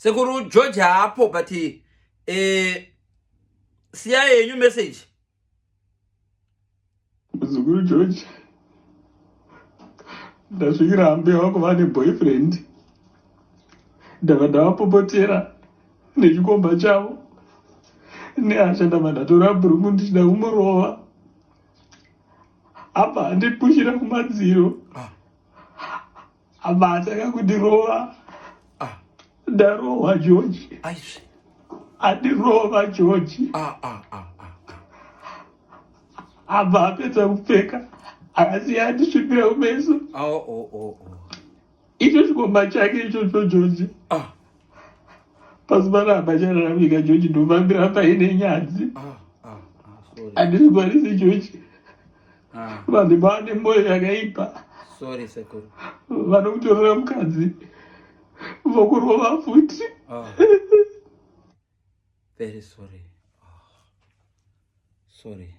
Sekuru George haapo but eh, siyai yenyu message. Muzukuru George, ndasvikira ambuya vako vane boyfriend, ndabva ndavapopotera nechikomba chavo nehasha, ndabva ndatora bhurumu ndichida kumurova, abva andipushira kumadziro. Ah. Abva atanga kundirova. Ah. Ndarohwa George. Aizve. Andirova George. Ah, ah, ah, ah. ah. Abva apedza kupfeka akasiya andisvipira kumeso. Oh, oh, oh, oh. Icho chikomba chake ichocho George. Ah. Pazuva raapachararamika George ndofambira paine nyadzi. Ah, ah, ah, sorry. Handizvikwanisi George. Ah. Vanhu vane moyo yakaipa. Sorry sekuru. Vanokutorera mukadzi vokurova futi. Ah. Very sorry. Oh. Sorry.